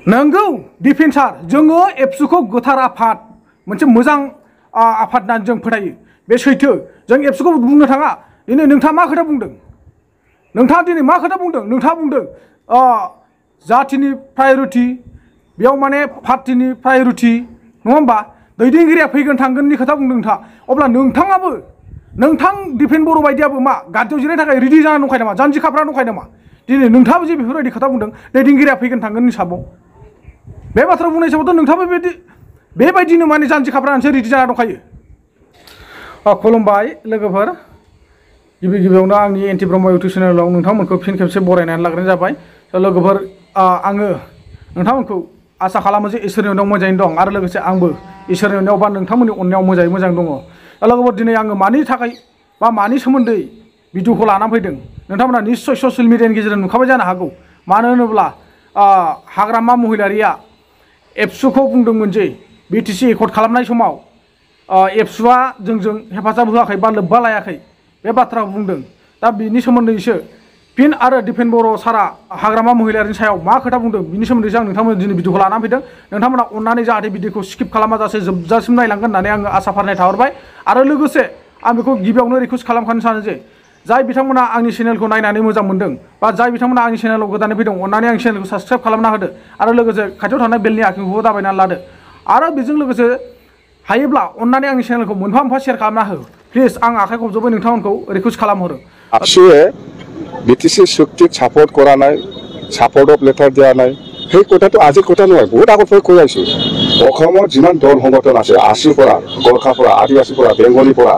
नंगौ डिफेन्सार जोङो एबसुखौ गोथार आफाद मोनसे मोजां आफाद होननानै जों फोथायो बे सैथो जों एबसुखौ बुंनो थाङा दिनै नोंथाङा मा खोथा बुंदों नोंथाङा बुंदों जातिनि प्रायरिटि बेयाव माने पार्टिनि प्रायरिटि नङा होमबा दैदेनगिरिया फैगोन थांगोननि खोथा बुंदों नोंथाङा अब्ला नोंथाङाबो नोंथां दिपेन बर' बायदियाबो मा गादियाव जिरायनो थाखाय रेडि जाना दंखायो नामा जानजि खाफ्रा दंखायो नामा दिनै नोंथाङाबो जे बेफोरबायदि खोथा बुंदों दैदेनगिरिया फैगोन थांगोननि हिसाबाव बे बाथ्रा बुंनाय हिसाबावथ' नोंथाङाबो बेबायदिनो माने जानजि खाफ्रानोसो रेडि जाना दंखायो खुलुमबाय लोगोफोर गिबि गिबियावनो आंनि एन्टि ब्रह्म इउटुब चेनेलाव नोंथांमोनखौ फिन खेबसे बरायनानै लाग्रोनाय जाबाय लोगोफोर आङो नोंथांमोनखौ आसा खालामो जे इसोरनि अननायाव मोजाङैनो दं आरो लोगोसे आंबो इसोरनि अननायाव बा नोंथांमोननि अननायाव मोजां दङ लोगोफोर दिनै आङो मानि थाखाय बा मानि सोमोन्दै भिडिअखौ लानानै फैदों नोंथांमोना निस्सय ससियेल मिडियानि गेजेरजों नुखाबाय जानो हागौ मानो होनोब्ला हाग्रामा महिलारिया एबसुखौ बुंदोंमोन जे बिटिसि एकर्ड खालामनाय समाव एबसुआ जोंजों हेफाजाब होआखै बा लोब्बा लायाखै बे बाथ्राखौ बुंदों दा बिनि सोमोन्दैसो फिन आरो दिपेन बर' सारा हाग्रामा महिलारिनि सायाव मा खोथा बुंदों बिनि सोमोन्दैसो आं नोंथांमोन दिनै भिडिअखौ लानानै फैदों नोंथांमोना अननानै जाहाथे भिडिअखौ स्किप खालामाजासे जोबजासिम नायलांगोन होननानै आङो आसा फारिनाय थाहरबाय आरो लोगोसे आं बेखौ गिबियावनो रिकुवेस्ट खालामखानो सानो जे जाय बिथांमोना आंनि चेनेलखौ नायनानै मोजां मोनदों बा जाय बिथांमोना आंनि चेनेलाव गोदानै फैदों अननानै आंनि चेनेलखौ साबस्क्राइब खालामना होदो आरो लोगोसे खाथियाव थानाय बेलनि आइकनखौबो दाबायनानै लादो आरो बेजों लोगोसे हायोब्ला अननानै आंनि चेनेलखौ मोनफा मोनफा शेयार खालामना हो प्लिज आं आखाइ खबजोबै नोंथांमोनखौ रिकुवेस्ट खालामहरो আপসুয়ে বিটিসি শক্তিক সাপোর্ট করা নাই সাপোর্ট অফ লেটার দেওয়া নাই সেই কথাটো আজিৰ কথা নহয় বহুত আগৰ পৰা কৈ আছো অসমৰ যিমান দল সংগঠন আছে আছিৰ পৰা গোৰ্খাৰ পৰা আদিবাসীৰ পৰা বেংগলীৰ পৰা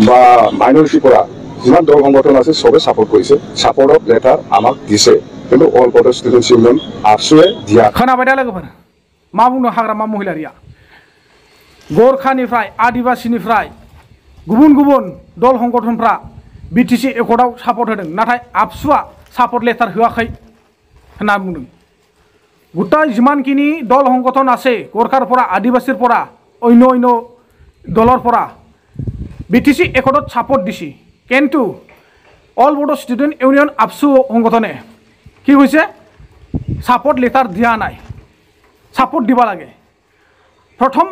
বা মাইনৰিটিৰ পৰা যিমান দল সংগঠন আছে সবে সাপোর্ট কৰিছে সাপোর্ট অফ লেটার আমাক দিছে কিন্তু অল বডো ষ্টুডেন্টস ইউনিয়ন আপসুয়ে দিয়া खोनाबाय दा लोगोफोर मा बुंनो हाग्रामा महिलारिया गोरखानिफ्राय आदिबासीनिफ्राय गुबुन गुबुन दल संगठनफ्रा बिटिसि एकर्डआव सापर्ट होदों नाथाय आबसुआ सापर्ट लेटार होआखै होनना बुंदों गोटाय जिमानखिनि दल संगठन আছে गोरखारफोरा आदिबासीफोरा अन्य दलरफोरा बिटिसि एकर्डत सापर्ट दिছি কিন্তু all Bodo student union ABSU সংগঠনে কি হৈছে সাপোর্ট লেটার দিয়া নাই সাপোর্ট দিবা লাগে প্রথম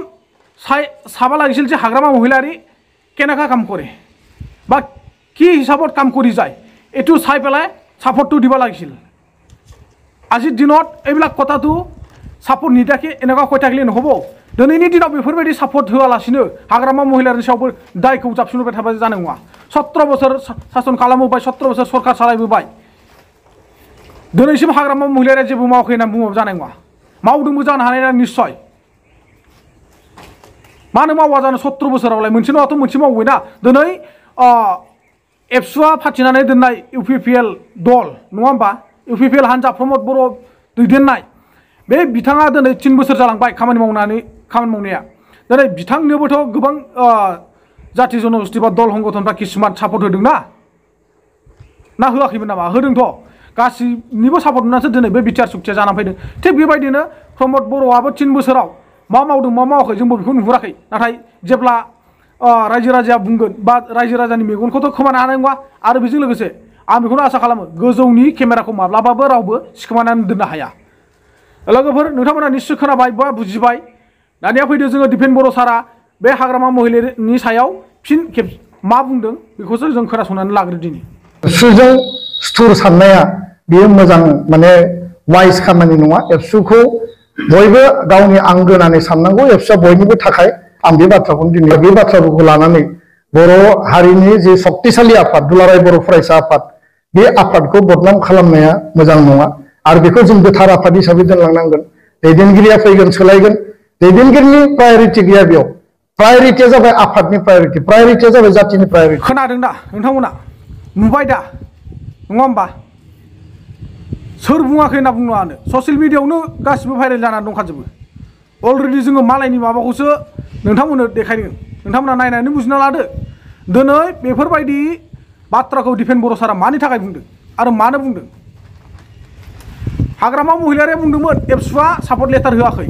চাবা লাগিছিল যে হাগ্ৰামা মহিলাৰী কেনেকা কাম কৰে বা কি হিসাবত কাম কৰি যায় এটো চাই পেলাই সাপোর্টটো দিবা লাগিছিল আজিৰ দিনত এইবিলাক কথাটো সাপোর্ট নিদাকে এনেকা কৈ থাকিলে নহব दिनैनि दिनाव बेफोरबायदि सापर्ट होआलासिनो हाग्रामा महिलारिनि सायावबो दायखौ जाबसिनबाय थाबाय जानाय नङा 17 बोसोर सासन खालामबाय 17 बोसोर सरकार सालायबोबाय दिनैसिम हाग्रामा महिलारिया जेबो मावाखै होनना बुङाबो जानाय नङा मावदोंबो जानो हानाय नङा निश्चय मानो मावा जानो 17 बोसोरावलाय मोनसे नङाथ' मोनसे मावबाय ना दिनै एबसुआ फाथिनानै दोननाय इउपिपिएल दल नङा होमबा इउपिपिएल हानजा प्रमद बर' दैदेननाय बे बिथाङा दिनै 3 बोसोर जालांबाय खामानि मावनाया दिनै बिथांनोबोथ' गोबां जाति जनगोष्ठी बा दल संगठनफ्रा किसुमान सापर्ट होदों ना होआखैमोन नामा होदोंथ' गासिनिबो सापर्ट मोननासो दिनै बे बिटिआर सुक्तिया जानानै फैदों थिग बेबायदिनो प्रमद बर'आबो 3 बोसोराव मा मावदों मा मावाखै जोंबो बेखौ नुहुराखै नाथाय जेब्ला रायजो राजाया बुंगोन बा रायजो राजानि मेगनखौथ' खोमानो हानाय नङा आरो बेजों लोगोसे आं बेखौनो आसा खालामो गोजौनि केमेराखौ माब्लाबाबो रावबो सिखोमानानै दोननो हाया लोगोफोर नोंथांमोना निश्चय खोनाबाय बा बुजिबाय दानिया फैदो जोङो दिपेन बर' सारा बे हाग्रामा महिलारिनि सायाव फिन खेब मा बुंदों बेखौसो जों खोनासंनानै लाग्रो दिनि एबसुजों सुथुर साननाया बेयो मोजां माने वाइज खामानि नङा एबसुखौ बयबो गावनि आंगो होननानै साननांगौ एबसुआ बयनिबो थाखाय आं बे बाथ्राखौनो दिनै बे बाथ्राफोरखौ लानानै बर' हारिनि जे शक्तिशाली आफाद दुलाराय बर' फरायसा आफाद बे आफादखौ बदनाम खालामनाया मोजां नङा आरो बेखौ जों गोथार आफाद हिसाबै दोनलांनांगोन दैदेनगिरिया फैगोन सोलायगोन दैदेनगिरिनि प्रायोरिटि गैया बेयाव प्रायोरिटिया जाबाय आफादनि प्रायोरिटिया जाबाय जातिनि प्रायोरिटि खोनादों दा नोंथांमोना नुबाय दा नङा होमबा सोर बुङाखै होनना बुंनो हानो ससियेल मिडियायावनो गासिबो भाइरेल जानानै दंखाजोबो अलरेडि जोङो मालायनि माबाखौसो नोंथांमोननो देखायदों नोंथांमोना नायनानै बुजिना लादो दिनै बेफोरबायदि बाथ्राखौ दिपेन बर' सारा मानि थाखाय बुंदों आरो मानो बुंदों हाग्रामा महिलारिया बुंदोंमोन एबसुआ सापर्ट लेटार होआखै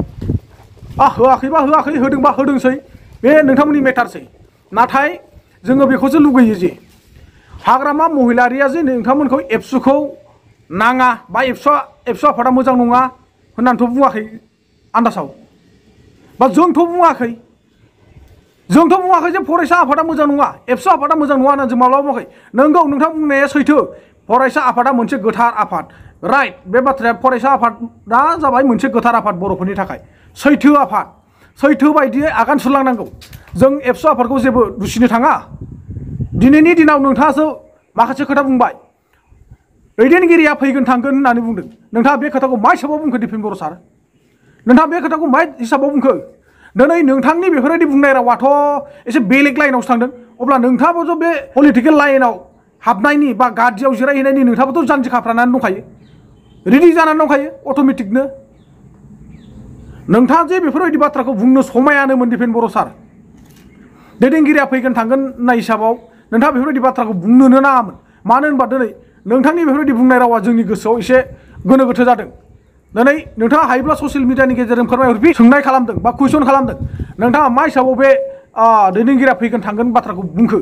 होआखैबा होआखै होदोंबा होदोंसै बे नोंथांमोननि मेटारसै नाथाय जोङो बेखौसो लुगैयो जे हाग्रामा महिलारिया जे नोंथांमोनखौ एबसुखौ नाङा बा एबसु आफादा मोजां नङा होननानैथ' बुङाखै आन्दासाव बा जोंथ' बुङाखै जे फरायसा आफादा मोजां नङा एबसु आफादा मोजां नङा होननानै जों माब्लाबा बुङाखै नोंगौ नोंथां बुंनाया सैथो फरायसा आफादा मोनसे गोथार आफाद राइट बे बाथ्राया फरायसा आफादा जाबाय मोनसे गोथार आफाद बर'फोरनि थाखाय सैथो आफाद सैथो बायदियै आगान सुरलांनांगौ जों एबसु आफादखौ जेबो दुसिनो थाङा दिनैनि दिनाव नोंथाङासो माखासे खोथा बुंबाय दैदेनगिरिया फैगोन थांगोन होननानै बुंदों नोंथाङा बे खोथाखौ मा हिसाबाव बुंखो दिपेन बर' सार नोंथाङा बे खोथाखौ मा हिसाबाव बुंखो दिनै नोंथांनि बेफोरबायदि बुंनाय रावाथ' एसे बेलेग लाइनावसो थांदों अब्ला नोंथाङाबोथ' बे पलिटिकेल लाइनाव हाबनायनि बा गादियाव जिरायहैनायनि नोंथाङाबोथ' जानजि खाफ्रानानै दंखायो रेडि जानानै दंखायो अट'मेटिकनो नोंथाङा जे बेफोरबायदि बाथ्राखौ बुंनो समायानोमोन दिपेन बर' सार दैदेनगिरिया फैगोन थांगोन होननाय हिसाबाव नोंथाङा बेफोरबायदि बाथ्राखौ बुंनोनो नाङामोन मानो होनबा दिनै नोंथांनि बेफोरबायदि बुंनाय रावा जोंनि गोसोआव एसे गोनो गोथो जादों दिनै नोंथाङा हायोब्ला ससियेल मिडियानि गेजेरजों फोरमायहरफिन सोंनाय खालामदों बा कुइसन खालामदों नोंथाङा मा हिसाबाव बे दैदेनगिरिया फैगोन थांगोन बाथ्राखौ बुंखो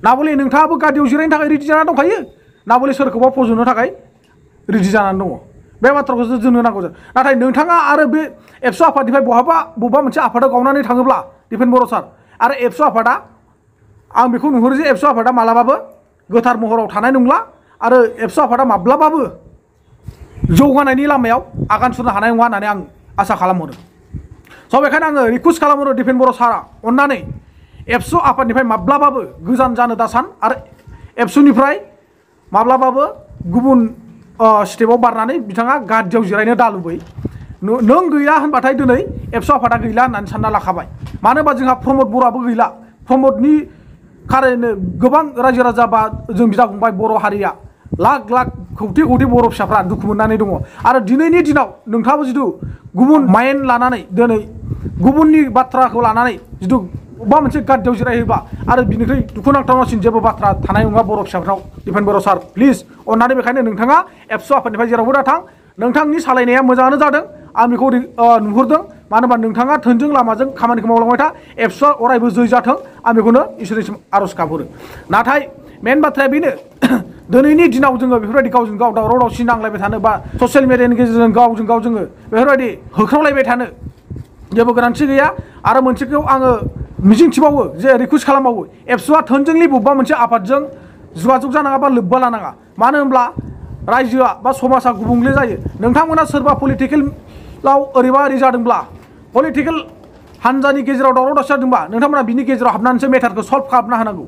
नाबले नोंथाङाबो गादियाव जिरायनो थाखाय रेडि जानानै दंखायो नाबले सोरखौबा फज'नो थाखाय रेडि जानानै दङ बे बाथ्राखौ जोंनो नांगौ जादों नाथाय नोंथाङा आरो बे एबसु आफादनिफ्राय बबेबा मोनसे आफादाव गावनानै थाङोब्ला दिपेन बर' सार आरो एबसु आफादा आं बेखौ नुहुरो जे एबसु आफादा मालाबाबो गोथार महराव थानाय नंला आरो एबसु आफादा माब्लाबाबो जौगानायनि लामायाव आगान सुरनो हानाय नङा होननानै आं आसा खालामहरो स' बेखायनो आङो रिकुवेस्ट खालामहरो दिपेन बर' सारा अननानै एबसु आफादनिफ्राय माब्लाबाबो गोजान जानो दासान आरो एबसुनिफ्राय माब्लाबाबो गुबुन स्टेपाव बारनानै बिथाङा गादियाव जिरायनो दालुबै नों गैला होनबाथाय दिनै एबसु आफादा गैला होननानै सानना लाखाबाय मानो होनबा जोंहा प्रमद बर'आबो गैला प्रमदनि खारैनो गोबां रायजो राजा बा जों बिदा फंबाय बर' हारिया लाख लाख खौथि खौथि बर' फिसाफ्रा दुखु मोननानै दङ आरो दिनैनि दिनाव नोंथाङाबो जिथु गुबुन माइन्ड लानानै दिनै गुबुननि बाथ्राखौ लानानै जिथु अबेबा मोनसे गादियाव जिरायहैबा आरो बिनिख्रुइ दुखुनांथावसिन जेबो बाथ्रा थानाय नङा बर' फिसाफ्राव दिपेन बर' सार प्लिज अननानै बेखायनो नोंथाङा एबसु आफादनिफ्राय जेरावबो दाथां नोंथांनि सालायनाया मोजाङानो जादों आं बेखौ नुहुरदों मानो होनबा नोंथाङा थोंजों लामाजों खामानिखौ मावलांबाय था एबसुआ अरायबो जै जाथों आं बेखौनो इसोरनिसिम आर'ज गाबहरो नाथाय मेन बाथ्राया बेनो दिनैनि दिनाव जोङो बेफोरबायदि गावजों गाव दावराव दावसि नांलायबाय थानो बा ससियेल मिडियानि गेजेरजों गावजों गाव जोङो बेफोरबायदि होख्रावलायबाय थानो जेबो गोनांथि गैया आरो मोनसेखौ आङो मिजिंथिबावो जे रिकुवेस्ट खालामबावो एबसुआ थोंजोंलि बबेबा मोनसे आफादजों जगाजग जानाङा बा लोब्बा लानाङा मानो होनब्ला रायजोआ बा समाजा गुबुंले जायो नोंथांमोना सोरबा पलिटिकेलाव ओरैबा ओरै जादोंब्ला पलिटिकेल हान्जानि गेजेराव दावराव दावसि जादोंबा नोंथांमोना बिनि गेजेराव हाबनानैसो मेटारखौ सल्भ खालामना होनांगौ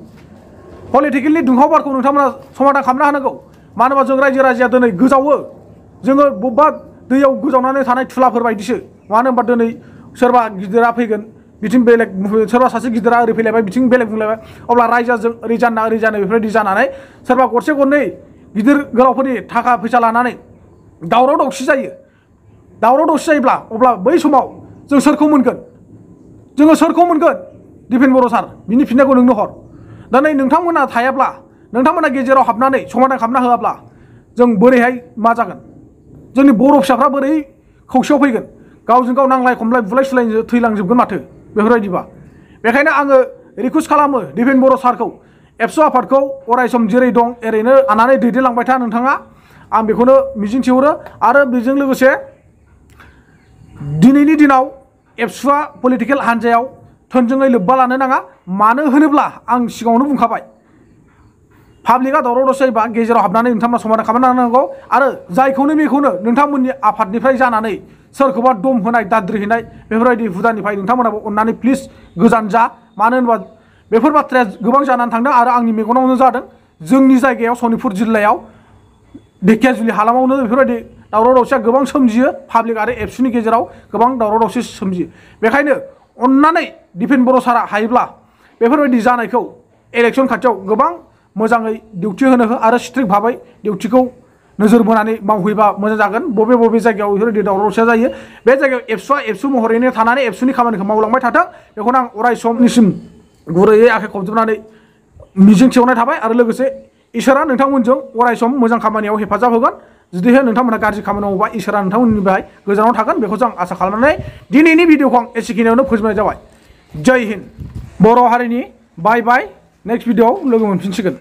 पलिटिकेलनि दुंहाव बारखौ नोंथांमोना समाधान खालामना होनांगौ मानो होनबा जों रायजो राजाया दिनै गोजावो जोङो बबेबा दैयाव गोजावनानै थानाय थुलाफोर बायदिसो मानो होनबा दिनै सोरबा गिदिरा फैगोन बिथिं बेलेग सोरबा सासे गिदिरा ओरै फैलायबाय बिथिं बेलेग बुंलायबाय अब्ला रायजोजों ओरै जाना ओरै जानो बेफोरबायदि जानानै सोरबा गरसे गरनै गिदिर गोलावफोरनि थाखा फैसा लानानै दावराव दावसि जायोब्ला अब्ला बै समाव जों सोरखौ मोनगोन दिपेन बर' सार बिनि फिननायखौ नोंनो हर दिनै नोंथांमोना थायाब्ला नोंथांमोना गेजेराव हाबनानै समाधान खालामना होआब्ला जों बोरैहाय मा जागोन जोंनि बर' फिसाफ्रा बोरै खौसेयाव फैगोन गावजों गाव नांलाय खमलाय बुलाय सुलाय थैलांजोबगोन माथो बेफोरबायदिबा बेखायनो आङो रिकुवेस्ट खालामो दिपेन बर' सारखौ एबसु आफादखौ अरायसम जेरै दं ओरैनो लानानै दैदेनलांबाय था नोंथाङा आं बेखौनो मिजिंथिहरो आरो बेजों लोगोसे दिनैनि दिनाव एबसुआ पलिटिकेल हान्जायाव थोंजोङै लोब्बा लानो नाङा मानो होनोब्ला आं सिगाङावनो बुंखाबाय पाब्लिकआ दावराव दावसि जायोबा गेजेराव हाबनानै नोंथांमोना समाधान खालामना होनांगौ आरो जायखौनो बेखौनो नोंथांमोननि आफादनिफ्राय जानानै सोरखौबा दम होनाय दाद्रि हैनाय बेफोरबायदि हुदानिफ्राय नोंथांमोनाबो अननानै प्लिज गोजान जा मानो होनोबा बेफोर बाथ्राया गोबां जानानै थांदों आरो आंनि मेगनावनो जादों जोंनि जायगायाव सनितपुर जिल्लायाव ढेकियाजुलि हालामावनो बेफोरबायदि दावराव दावसिया गोबां सोमजियो पाब्लिक आरो एबसुनि गेजेराव गोबां दावराव दावसि सोमजियो बेखायनो अननानै दिपेन बर' सारा हायोब्ला बेफोरबायदि जानायखौ इलेक्सन खाथियाव गोबां मोजाङै डिउटि होनो हो आरो स्ट्रिक्ट भाबै डिउटिखौ नोजोर बोनानै मावहैबा मोजां जागोन बबे जायगायाव बेफोरबायदि दावराव दावसिया जायो बे जायगायाव एबसुआ एबसु महरैनो थानानै एबसुनि खामानिखौ मावलांबाय थाथों बेखौनो आं अराय समनिसिम गुरैयै आखाइ खबजोबनानै मिजिंथिहरनाय थाबाय आरो लोगोसे इसोरा नोंथांमोनजों अराय सम मोजां खामानियाव हेफाजाब होगोन जुदिहाय नोंथांमोना गाज्रि खामानि मावोबा इसोरा नोंथांमोननिफ्राय गोजानाव थागोन बेखौ जों आसा खालामनानै दिनैनि भिडिअखौ आं एसेखिनियावनो फोजोबनाय जाबाय जय हिन्द बर' हारिनि बाय बाय नेक्स्ट भिडिअआव लोगो मोनफिनसिगोन